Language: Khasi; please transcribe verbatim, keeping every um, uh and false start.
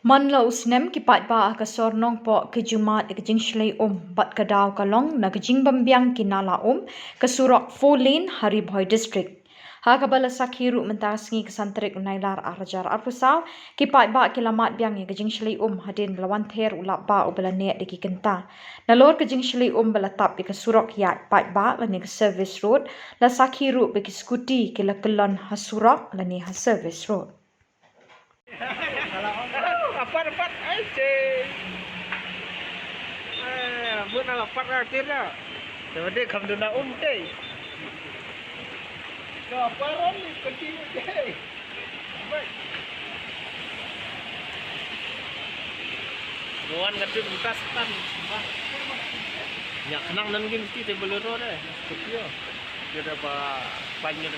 Man la u snem ki paidbah ha ka sor Nongpoh ki ju mad ïa ka jingshlei um bad ka daw ka long na ka jingbymbiang ki nala um, ka surok four lane ha Ri Bhoi District. Ha kaba la sakhi ruh mynta ka sngi ka san tarik u Nailar ar hajar arphew saw, ki paidbah ki la mad biang ïa ka jingshlei um hadien ba la wan ther u lap bah uba la neh da ki kynta. Nalor ka jingshlei um ba la tap ïa ka surok ïaid paidbah lane ka service road, la sakhi ruh ba ki scooty ki la kyllon ha surok lane ha service road. Apat, apat, ai, cei. Eh, mun ala apat, ah, tira. Coba deh, kam duna um, cei. Ka paron ni, kenti ni, cei. Baik. Nuan ka tim tas tan. Nya khnang nan gin ti te Bolero deh. Scorpio. Dia dah ba panjang.